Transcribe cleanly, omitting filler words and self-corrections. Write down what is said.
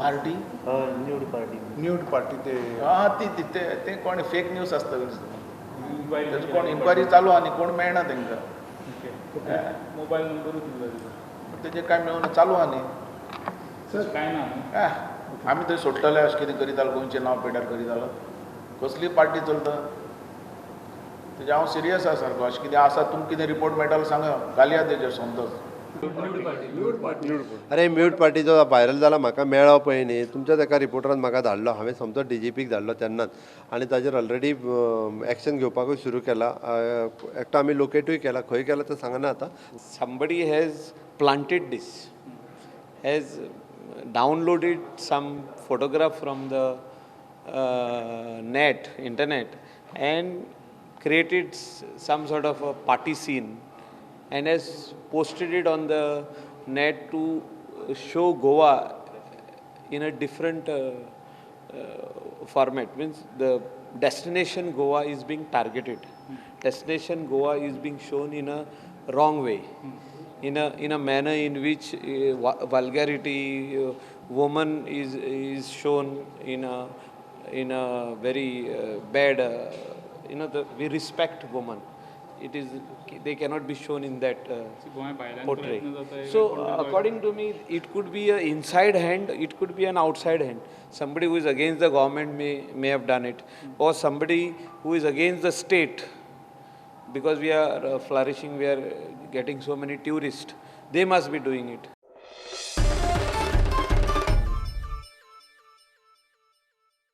Party. हय, nude party. Nude party ते. हा, ती ती- ते ते कोण फेक न्यूज आसता. तेजो कोण इन्क्वायरी चालू आहा न्ही, कोण मेळना तांकां. मोबायल नंबरूच दिला तिचो. तेजें काय मेळना, चालू आहा न्ही. काय ना न्हू? आमी थंय सोडटले अशें कितें करीत जाल्यार, गोंयचें नांव पेड्यार करीत जाल्यार, कसली पार्टी चलता तेजें हांव सिरियस आसा सारको. अशें कितें आसा, तुमकां कितें रिपोर्ट मेळटा जाल्यार सांगा, घालया तेजेर सोमतोच. अरे, म्यूट पार्टी जो व्हायरल जाला, म्हाका मेळ्ळो पळय न्ही, तुमच्याच एका रिपोर्टरान म्हाका धाडलो. हांवें सोमतो डीजीपीक धाडलो तेन्नाच आनी ताजेर ऑलरेडी एक्शन घेवपाकूय सुरू केला. एकटो आमी लोकेटूय केला. खंय केला तें सांगना आतां. Somebody has planted this, has downloaded some photograph from the net, internet, and created some sort of a party scene and has posted it on the net to show Goa in a different format. Means the destination Goa is being targeted. Destination Goa is being shown in a wrong way, in a manner in which vulgarity, woman is shown in a very bad. We respect woman. It is they cannot be shown in that Goa भायल्यान portray. प्रयत्न जाता. So, according to me, it could be a inside hand, it could be an outside hand. Somebody who is against the government may have done it, or somebody who is against the state, because we are flourishing, we are getting so many tourists. They must be doing it.